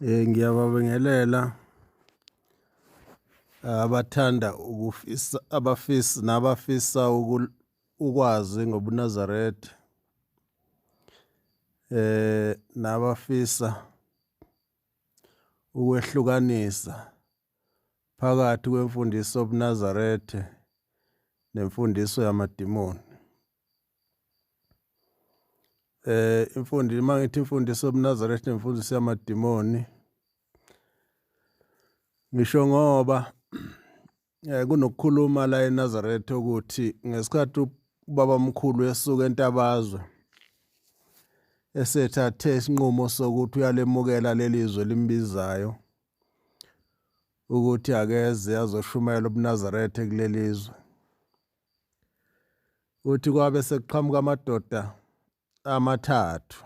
Ngiyababingelela abathanda ukufisa abafisa nabafisa ukwazi ngobuNazaretha nabafisa ukwehlukanisa phakathi kwemfundiso yobuNazaretha nemfundiso yamadimoni. Imfundi uma ngithi imfundiso yobuNazaretha nemfundiso yamadimoni ngisho ngoba kunokukhuluma la eNazaretha ukuthi ngesikhathi ubaba mkhulu esuka entabazwe esethathe isinqumo sokuthi uyalemukela leli zwe limbizayo ukuthi akeze azoshumayela ubuNazaretha kuleli zwe. Uthi kwabe sekuqhamuka amadoda amathathu.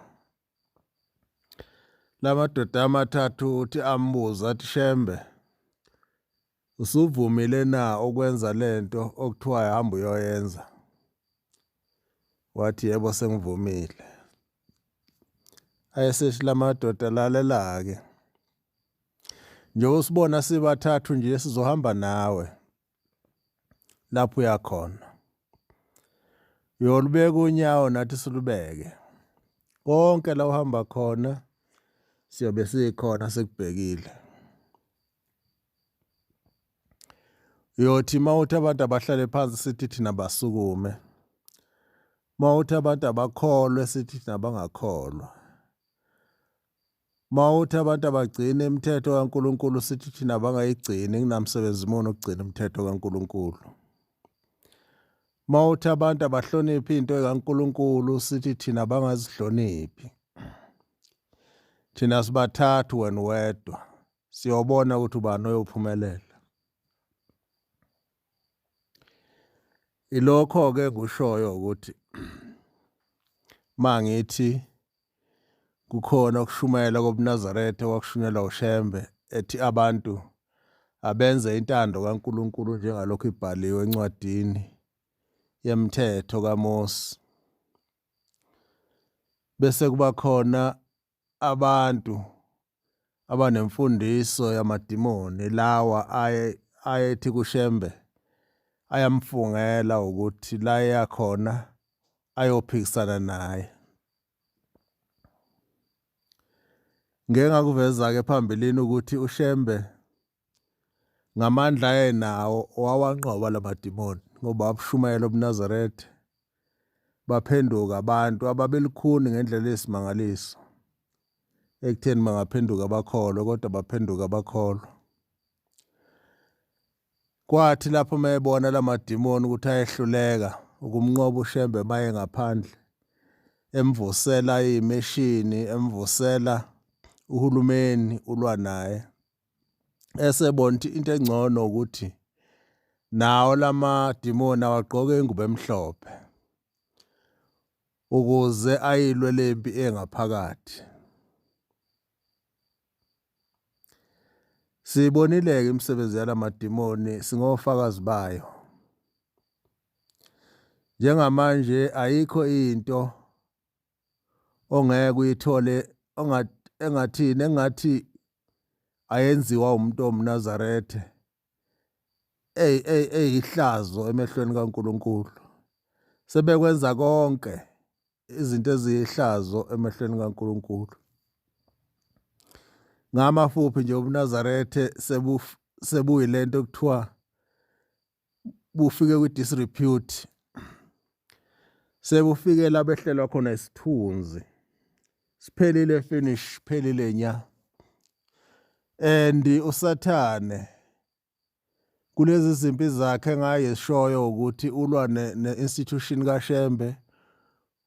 La madoda amathathu uthi ambuza athi Shembe usuvumile na ukwenza lento okuthiwa hamba uyoyenza? Wathi yebo sengivumile. Ayesethi la madoda lalela-ke njengoba usibona sibathathu nje sizohamba nawe lapho uyakhona uyolubeka unyawo nathi silubeke konke la uhamba khona siyobe sikhona sikubhekile uyothi uma uthi abantu abahlale phansi sithi thina basukume uma uthi abantu abakholwe sithi thina bangakholwa Mawuthi abantu abagcine imithetho kaNkulunkulu sithi thina bangayigcini kunamsebenzi muni ukugcina umthetho kaNkulunkulu. Mawuthi abantu abahloniphi into kaNkulunkulu sithi thina bangazihloniphi. Thina sibathathu wena wedwa siyobona ukuthi ubani oyophumelela. Ilokho-ke engikushoyo ukuthi mangithi kukhona ukushumayela kobuNazaretha okwakushunyelwa uShembe ethi abantu abenze intando kaNkulunkulu njengalokhu ibhaliwe encwadini yemthetho kaMose. Bese kuba khona abantu abanemfundiso yamadimoni lawa aye ayethi kuShembe ayamfungela ukuthi la eyakhona ayophikisana naye. Ngike ngakuveza-ke phambilini ukuthi uShembe ngamandla ayenawo wawanqoba la madimoni ngoba wabushumayela ubuNazaretha baphenduka abantu ababelukhuni ngendlela eyisimangaliso ekutheni bangaphenduka bakholwe kodwa baphenduka bakholwa. Kwathi lapho mayebona lamadimoni ukuthi ayehluleka ukumnqoba uShembe maye ngaphandle emvusela imeshini emvusela uhulumeni ulwa naye esebona ukuthi into engcono ukuthi nawo lamadimoni awagqoke ingubo emhlophe ukuze ayilwe lempi engaphakathi. Siyibonile-ke imisebenzi yalamadimoni singofakazi bayo. Njengamanje ayikho into ongeke uyithole engathini engathi ayenziwa umuntu omNazaretha ey ey eyihlazo emehlweni kaNkuluNkulu. Sebekwenza konke izinto eziyihlazo emehlweni kaNkuluNkulu. Ngamafuphi nje ubuNazarethe sebuyilento ekuthiwa bufike kwi-disrepute sebufike la behlelwa khona isithunzi siphelile finish phelile nya and usathane kulezi zimpi zakhe engayeshoyo ukuthi ulwa ne-institution kaShembe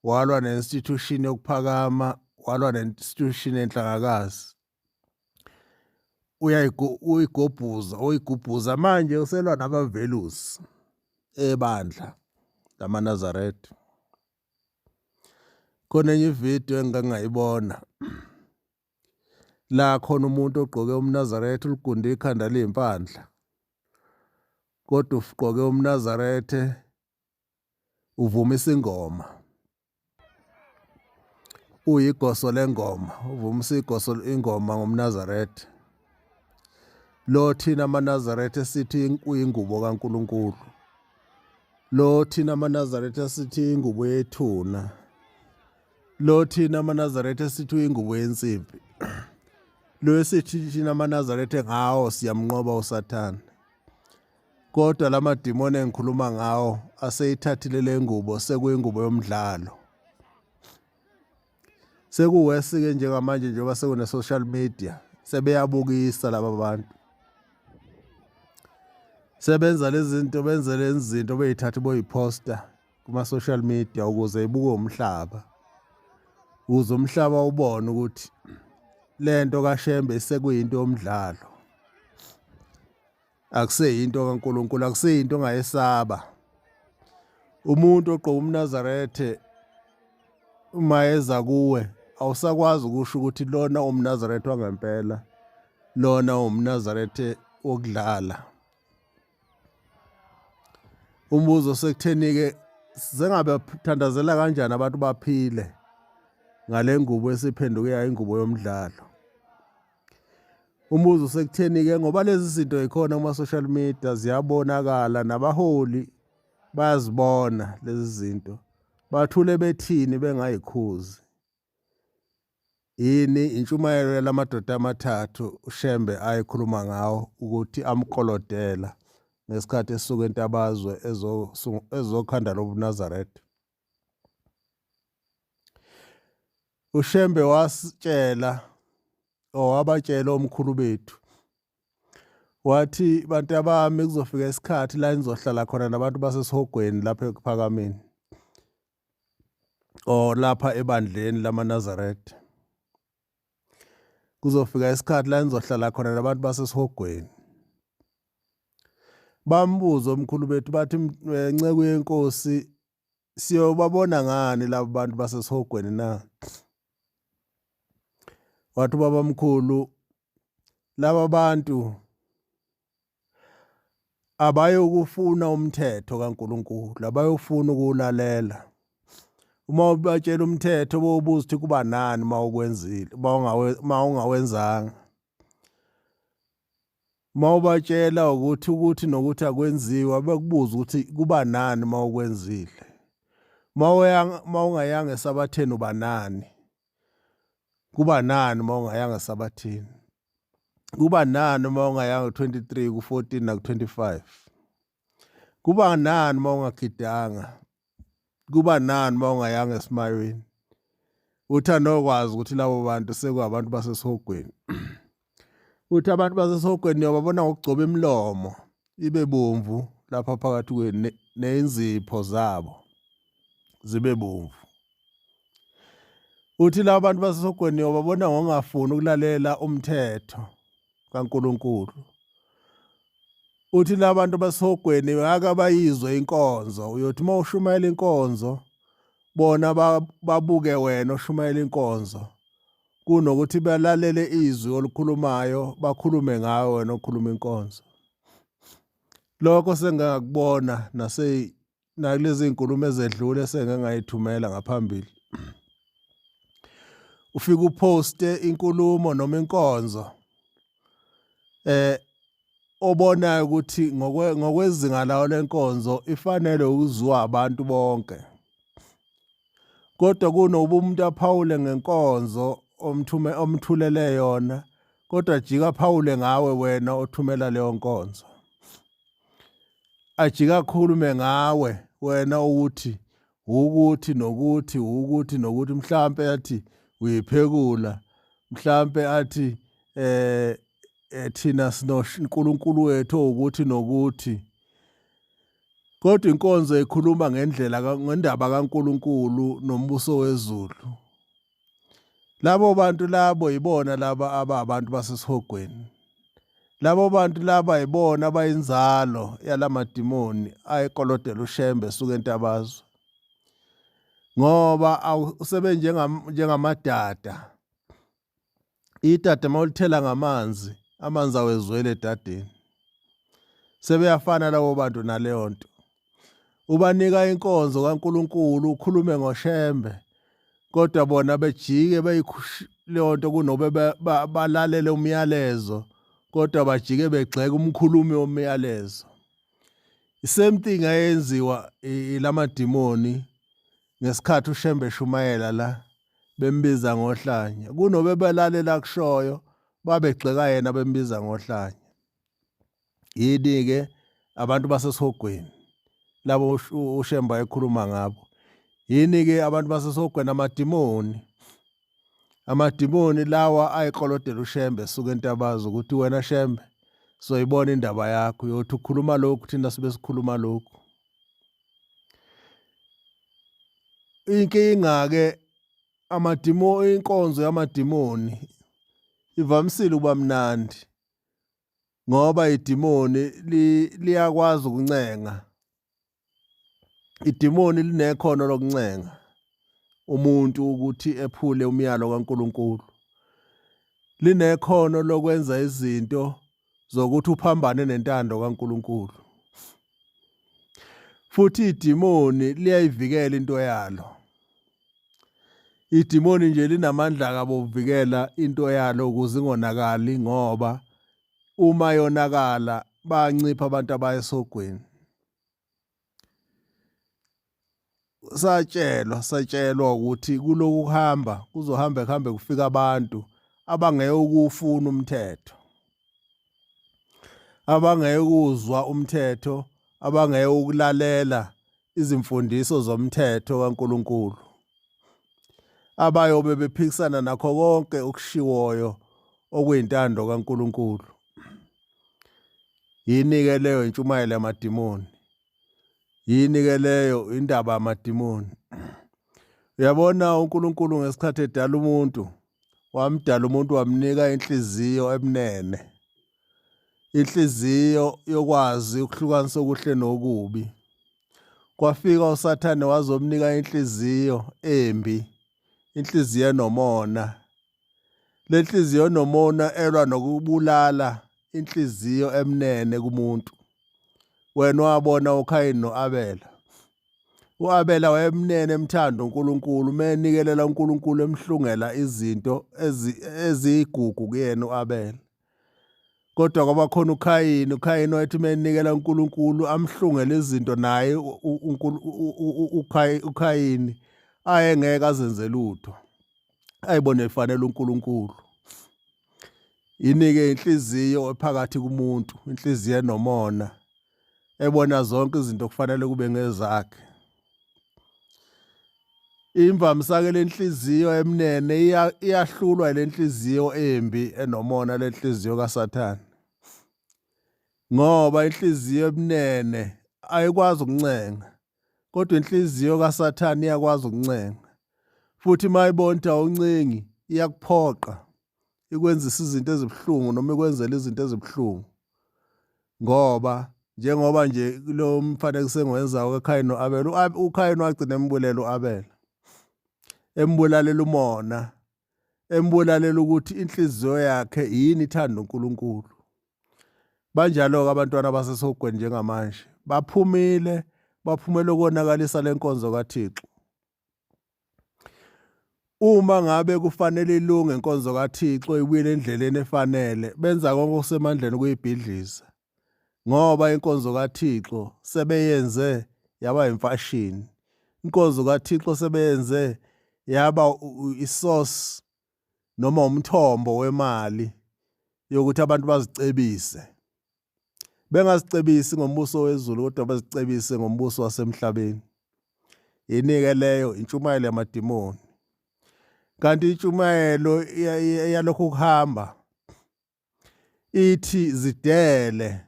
walwa ne-institution yokuphakama walwa ne-institution yenhlangakazi uyayigobhuza uyigubhuza manje uselwa nama-values ebandla lamaNazaretha khona enye ividiyo engike ngayibona la khona umuntu ogqoke umNazaretha uligunde ikhanda liyimpandla kodwa ugqoke umNazaretha uvuma isingoma. Uyigoso lengoma, uvumisa igoso ingoma ngomNazaretha. Lo thina amaNazaretha sithi uyingubo kaNkulunkulu. Lo thina amaNazaretha sithi ingubo yethuna. Lo thina amaNazaretha sithi uyingubo yensimbi. Lo esithi thina amaNazaretha ngawo siyamnqoba uSathane. Kodwa lamadimoni engikhuluma ngawo aseyithathile le ngubo sekuyingubo yomdlalo. Sekuwesi-ke njengamanje njengoba sekune-social media sebeyabukisa laba bantu. Sebenza lezi zinto benze lezi zinto beyithathe boyiphosta kuma-social media ukuze ibukwe umhlaba. Ukuze umhlaba ubone ukuthi le nto kaShembe sekuyinto yomdlalo. Akuseyinto kaNkulunkulu, akuseyinto ongayesaba. Umuntu ogqoka umNazarethe uma eza kuwe awusakwazi ukusho ukuthi lona umNazarethe wangempela, lona umNazarethe wokudlala. Umbuzo sekutheni-ke sengabe thandazela kanjani abantu baphile ngale ngubo esiphenduke yayingubo yomdlalo. Umbuzo usekutheni-ke ngoba lezi zinto yikhona kuma-social media ziyabonakala nabaholi bayazibona lezi zinto bathule bethini bengayikhuzi yini intshumayelo yalamadoda amathathu uShembe ayekhuluma ngawo ukuthi amkolodela ngesikhathi esuka entabazwe ezokhanda lobuNazaretha. UShembe wasitshela or wabatshela omkhulu bethu wathi bantu abami kuzofika isikhathi la nizohlala khona nabantu basesihogweni lapha ekuphakameni or lapha ebandleni lamaNazaretha kuzofika isikhathi la nizohlala khona nabantu basesihogweni bambuza omkhulu bethu bathi eh, nceku yenkosi siyobabona ngani labo bantu basesihogweni na wathi ubabamkhulu laba bantu abayokufuna umthetho kaNkulunkulu abayofuna ukuwulalela uma ubatshela umthetho bowubuza ukuthi kuba nani uma ukwenzile uma ungawenzanga Uma ubatshela ukuthi ukuthi nokuthi akwenziwa bekubuza ukuthi kuba nani uma ukwenzile. Uma ungayanga esabatheni uba nani? Kuba nani uma ungayanga esabatheni? Kuba nani uma ungayanga ku-23 ku-14 naku-25? Kuba nani uma ungagidanga? Kuba nani uma ungayanga esimayweni? Uthanda okwazi ukuthi labo bantu sekuwabantu basesihogweni. Uthi abantu basesihogweni niyobabona ngokugcoba imilomo ibe bomvu lapha phakathi kwenu neyinzipho zabo zibe bomvu. Uthi laba bantu basesihogweni niyobabona ngokungafuni ukulalela umthetho kaNkulunkulu. Uthi labantu basihogweni ake bayizwe inkonzo uyothi uma ushumayela inkonzo bona babuke wena oshumayela inkonzo kunokuthi balalele izwi olukhulumayo bakhulume ngawe wena okhuluma inkonzo lokho sengingakubona nase nakulezi zinkulumo ezedlule sengike ngayithumela ngaphambili ufike uposte inkulumo noma inkonzo eh obonayo ukuthi ngokwezinga lawo lenkonzo ifanele ukuzwa abantu bonke kodwa kunokuba umuntu aphawule ngenkonzo omthume omthulele yona kodwa jika aphawule ngawe wena othumela leyo nkonzo ajike akhulume ngawe wena ukuthi ukuthi nokuthi ukuthi nokuthi mhlampe athi uyiphekula mhlampe athi eh, eh thina sinoNkulunkulu wethu ukuthi nokuthi kodwa inkonzo ikhuluma ngendlela ngendaba kaNkulunkulu nombuso wezulu Labo bantu labo yibona laba ababantu basesihogweni. Labo bantu laba yibona abayinzalo yalamadimoni ayekolodela uShembe esuka entabazwe. Ngoba usebenjengamadada. Idada mawulithela ngamanzi, amanzi awezwele edadeni. Sebeyafana labo bantu naleyo nto. Ubanika inkonzo kaNkulunkulu ukhulume ngoShembe. Kodwa bona bejike leyo nto kunobe balalele umyalezo kodwa bajike begxeka umkhulumi womyalezo. Same thing ayenziwa ilamadimoni ngesikhathi uShembe eshumayela la bembiza ngohlanya. Kunobe belalela akushoyo babegxeka yena bembiza ngohlanya. Yini-ke abantu basesihogweni labo uShembe ayekhuluma ngabo? Yini-ke abantu basesihogweni? Amadimoni. Amadimoni lawa ayeklolodela uShembe esuka entabazi ukuthi wena Shembe soyibona indaba yakho uyothi ukhuluma lokhu thina sibe sikhuluma lokhu. Inkinga-ke amadimoni, inkonzo yamadimoni ivamisile ukuba mnandi ngoba idimoni liyakwazi ukuncenga. Idimoni linekhono lokuncenga umuntu ukuthi ephule umyalo kaNkulunkulu. Linekhono lokwenza izinto zokuthi uphambane nentando kaNkulunkulu. Futhi idimoni liyayivikela into yalo. Idimoni nje linamandla kabi okuvikela into yalo ukuze ingonakali ngoba uma yonakala bayancipha abantu abaya esogweni. Satshelwa satshelwa ukuthi kuloku kuhamba kuzohamba kuhambe kufika abantu abangeke ukuwufuna umthetho, abangeke ukuzwa umthetho, abangeke ukulalela izimfundiso zomthetho kaNkulunkulu, abayobe bephikisana nakho konke okushiwoyo okuyintando kaNkulunkulu. Yini-ke leyo intshumayelo yamadimoni? Yini-ke leyo indaba yamadimoni? Uyabona uNkulunkulu ngesikhathi edala umuntu, wamdala umuntu wamnika inhliziyo ebunene. Inhliziyo yokwazi ukuhlukanisa okuhle nokubi. Kwafika uSathane wazomnika inhliziyo embi, inhliziyo enomona. Le nhliziyo enomona elwa nokubulala inhliziyo emnene kumuntu. Wena wabona uKhayini no-Abela. U-Abela wayemnene emthanda uNkulunkulu, uma enikelela uNkulunkulu emhlungela izinto eziyigugu kuyena u-Abela. Kodwa kwaba khona uKhayini, uKhayini wayethi uma enikela uNkulunkulu amhlungele izinto naye uKhayini ayengeke azenze lutho, ayibone efanele uNkulunkulu. Yini-ke inhliziyo ephakathi kumuntu, inhliziyo enomona, ebona zonke izinto kufanele kube ngezakhe. Imvamisa-ke le nhliziyo emnene iyahlulwa le nhliziyo embi enomona, le nhliziyo kaSathane. Ngoba inhliziyo ebunene ayikwazi ukuncenga, kodwa inhliziyo kaSathane iyakwazi ukuncenga. Futhi uma ibona ukuthi awuncengi, iyakuphoqa, ikwenzisa izinto ezibuhlungu noma ikwenzela izinto ezibuhlungu. Ngoba njengoba nje lo mfanekiso engiwenzayo kaKhayini no-Abela, uKhayini wagcina embulela u-Abela, embulalela umona, embulalela ukuthi inhliziyo yakhe yini ithanda uNkulunkulu. Banjalo-ke abantwana basesogweni njengamanje, baphumile, baphumele ukonakalisa le nkonzo kaThixo. Uma ngabe kufanele ilunge inkonzo kaThixo ibuyele endleleni efanele, benza konke okusemandleni ukuyibhidliza. Ngoba inkonzo kaThixo sebeyenze yaba imfashini. Inkonzo kaThixo sebeyenze yaba isource noma umthombo wemali yokuthi abantu bazicebise. Bengazicebisi ngombuso wezulu kodwa bazicebise ngombuso wasemhlabeni. Yini-ke leyo? Intshumayelo yamadimoni. Kanti intshumayelo yalokhu kuhamba ithi zidele.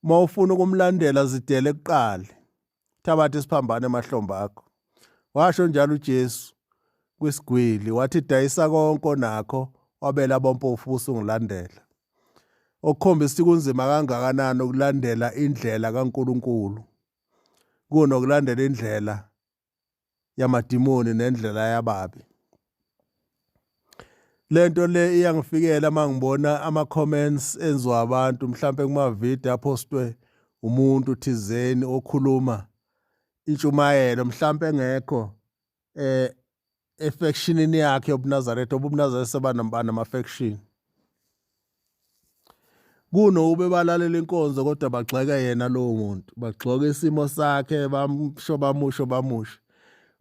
Uma ufuna ukumlandela zidele kuqala. Thabatha isiphambano emahlombe akho. Washo njalo uJesu kwisigwili wathi dayisa konke onakho wabela abampofu usungilandela. Okukhombisa ukuthi kunzima kangakanani ukulandela indlela kaNkulunkulu kunokulandela indlela yamadimoni nendlela yababi. Lento le iyangifikela uma ngibona ama-comments enziwa abantu mhlampe kuma-video aphostwe umuntu thizeni okhuluma intshumayelo mhlampe engekho eh efactionini yakhe yobuNazaretha, obuNazaretha sebanama-faction. Kunokube balalela inkonzo kodwa bagxeke yena lowo muntu, bagxoke isimo sakhe, bamsho bamusho bamusho.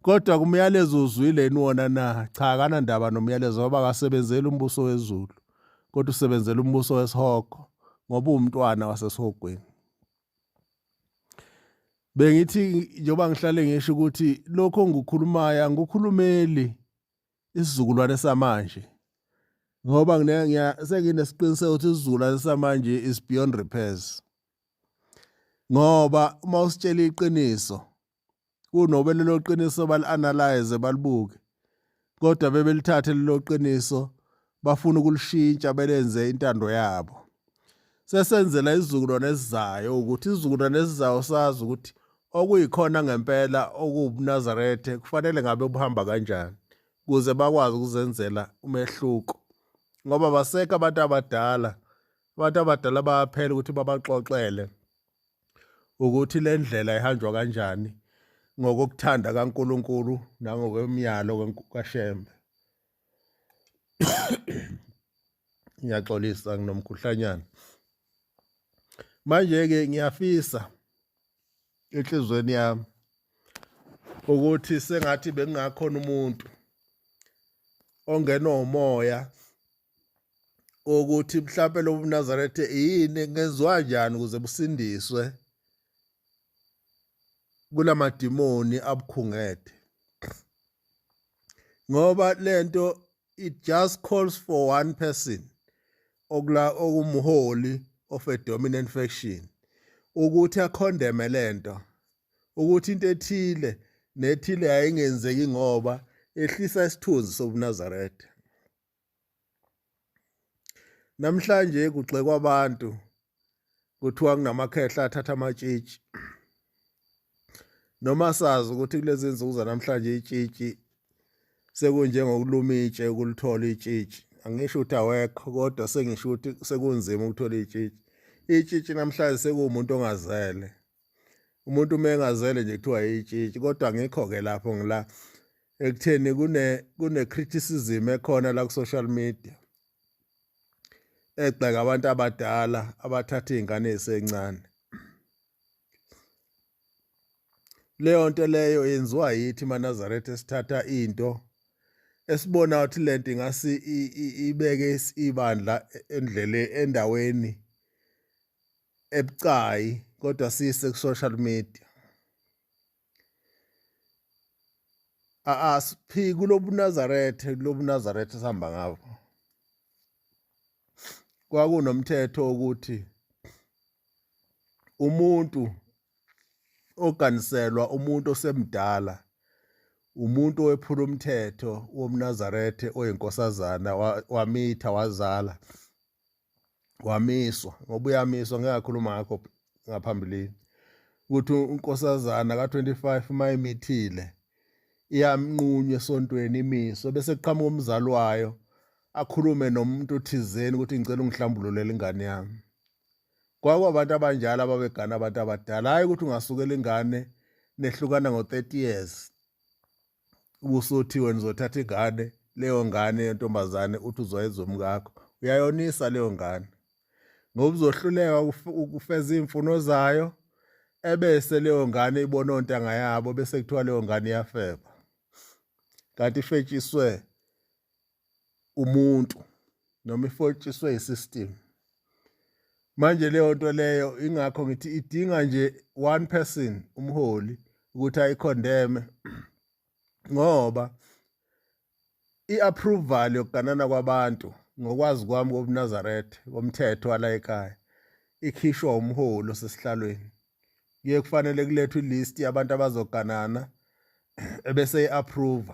Kodwa kumyalezo uzwile yini wona na? Cha, akanandaba nomyalezo ngoba akasebenzeli umbuso wezulu, kodwa usebenzela umbuso wesihogo ngoba uwumntwana wasesihogweni. Bengithi njengoba ngihlale ngisho ukuthi lokho engikukhulumayo angikukhulumeli isizukulwane samanje ngoba senginesiqiniseko ukuthi isizukulwane samanje is beyond repairs ngoba uma usitshela iqiniso kunobe lelo qiniso bali-analyze balibuke kodwa bebelithathe lelo qiniso bafuna ukulishintsha belenze intando yabo. Sesenzela isizukulwane esizayo ukuthi isizukulwane esizayo sazi ukuthi okuyikhona ngempela okuwubuNazaretha kufanele ngabe buhamba kanjani ukuze bakwazi ukuzenzela umehluko ngoba basekho abantu abadala. Abantu abadala bayaphela ukuthi babaxoxele ukuthi le ndlela ihanjwa kanjani ngokokuthanda kaNkulunkulu nangokwemiyalo kaShembe. Ngiyaxolisa nginomkhuhlanyana. Manje-ke ngiyafisa enhlizweni yami ukuthi sengathi bengingakhona umuntu ongenwa umoya ukuthi mhlampe lobu Nazaretha yini ngenziwa kanjani ukuze busindiswe kulamadimoni abukhungethe ngoba lento it just calls for one person okula okumholi of a dominant faction ukuthi akhondeme lento ukuthi into ethile nethile yayingenzeki ngoba ehlisa isithunzi sobuNazaretha. Namhlanje kugxekwa abantu kuthiwa kunamakhehla athatha amatshitshi. Noma sazi ukuthi kulezi nsuku zanamhlanje itshitshi sekunjengokuluma itshe ukulithola itshitshi. Angisho ukuthi awekho kodwa sengisho ukuthi sekunzima ukuthola itshitshi. Itshitshi namhlanje sekuwumuntu ongazele. Umuntu uma engazele nje kuthiwa itshitshi kodwa angikho-ke lapho ngila ekutheni kune kune criticism ekhona la ku social media egxeka abantu abadala abathatha izingane ezisencane. Leyo nto leyo yenziwa yithi maNazaretha esithatha into esibona ukuthi lento ingase ibeke ibandla endlele endaweni ebucayi kodwa siyise ku-social media. Asiphiki kulobuNazaretha, kulobuNazaretha esihamba ngabo. Kwakunomthetho wokuthi umuntu oganiselwa umuntu osemdala umuntu owephula umthetho womNazaretha oyinkosazana wamitha wazala wamiswa ngoba uyamiswa ngeke akhuluma ngakho ngaphambilini ukuthi unkosazana ka-25 uma emithile iyamnqunywa esontweni imiswe bese kuqhamuka umzali wayo akhulume nomuntu thizeni ukuthi ngicela ungihlambululele ingane yami. Kwakwabantu abanjalo ababegana abantu abadala, hhayi ukuthi ungasukela ingane nehlukana ngo-30 years ubusuthi wena uzothatha ingane leyo ngane yentombazane uthi uzoyenza umkakho. Uyayonisa leyo ngane ngoba uzohluleka ukufeza iy'mfuno zayo ebese leyo ngane ibona ontanga yabo bese kuthiwa leyo ngane iyafeba kanti ifetshiswe umuntu noma ifotshiswe isystem. Manje leyo nto leyo ingakho ngithi idinga nje one person umholi ukuthi ayikhondeme ngoba i-approval yokuganana kwabantu ngokwazi kwami kobuNazaretha komthetho wala ekhaya ikhishwa umholi osesihlalweni. Kuye kufanele kulethwe ilist yabantu abazoganana ebese i-approve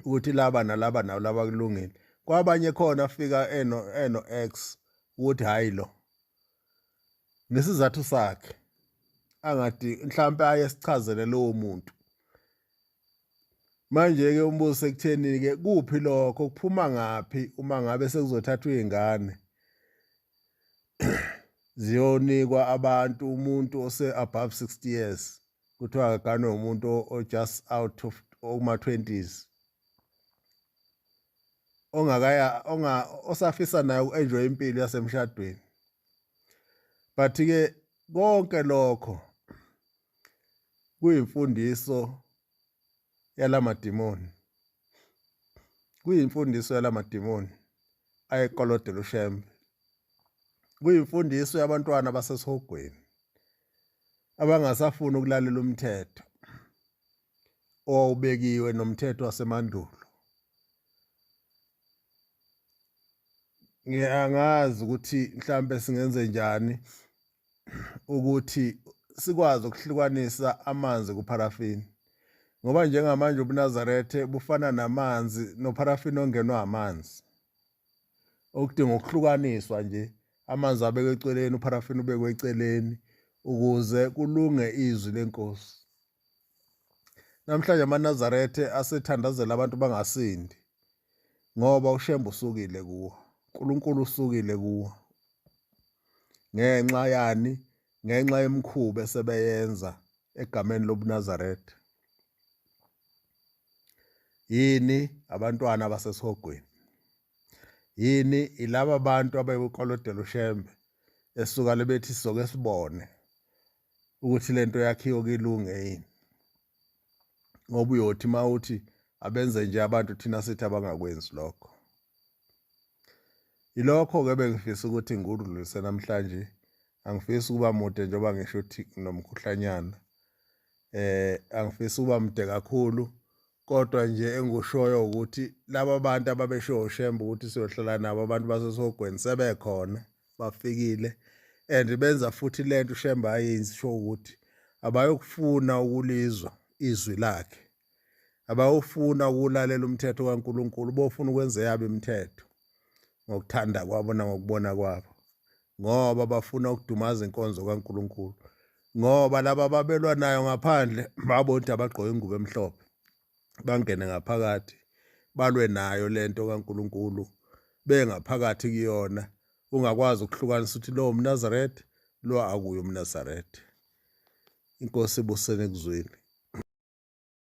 ukuthi laba nalaba nalaba kulungile. Kwabanye khona afika eno eno ex ukuthi hayi lo ngesizathu sakhe angadi mhlampe aye sichazele lowo muntu. Manje-ke umbuzo sekutheni-ke kuphi lokho kuphuma ngaphi uma ngabe sekuzothathwa iy'ngane ziyonikwa abantu umuntu ose above 60 years kuthiwa akaganwe umuntu o just out of okuma-20s. Ongakaya onga osafisa naye uku-enjoy impilo yasemshadweni. But ke konke lokho kuyimfundiso yalamadimoni. Kuyimfundiso yalamadimoni ayekolodela uShembe. Kuyimfundiso yabantwana basesihogweni abangasafuni ukulalela umthetho owawubekiwe nomthetho wasemandulo. Ngiyangazi ukuthi mhlambe singenze njani ukuthi sikwazi ukuhlukanisa amanzi kupharafini ngoba njengamanje ubuNazarethe bufana namanzi nopharafini ongenwa amanzi okudinga ukuhlukaniswa nje amanzi abekwe eceleni upharafini ubekwe eceleni ukuze kulunge izwi lenkosi. Namhlanje amaNazarethe asethandazela abantu bangasindi ngoba uShembe usukile kuwo. uNkulunkulu usukile kuwo. Ngenxa yani? Ngenxa yemikhuba esebeyenza egameni lobuNazaretha. Yini abantwana basesihogweni? Yini ilaba bantu abebekolodela uShembe esuka lebethi sizoke sibone ukuthi lento yakhiwe kilunge yini ngoba uyothi uma uthi abenze nje abantu thina sithi abangakwenzi lokho. Yilokho-ke bengifisa ukuthi ngikudlulise namhlanje. Angifisi ukuba mude njengoba ngisho ukuthi nginomkhuhlanyana. Angifisi ukuba mude kakhulu kodwa nje engikushoyo ukuthi laba bantu ababesho oShembe ukuthi siyohlala nabo abantu basesogweni sebekhona bafikile and benza futhi lento uShembe ayenzi sho ukuthi abayokufuna ukulizwa izwi lakhe. Abayofuna ukulalela umthetho kaNkulunkulu, bofuna ukwenza eyabo imithetho ngokuthanda kwabo nangokubona kwabo, ngoba bafuna ukudumaza inkonzo kaNkulunkulu. Ngoba laba ababelwa nayo ngaphandle babona ukuthi abagqoke ingubo emhlophe, bangene ngaphakathi balwe nayo lento kaNkulunkulu bengaphakathi kuyona, ungakwazi ukuhlukanisa ukuthi lo umNazaretha lo akuye umNazaretha. Inkosi ibusene ekuzweni.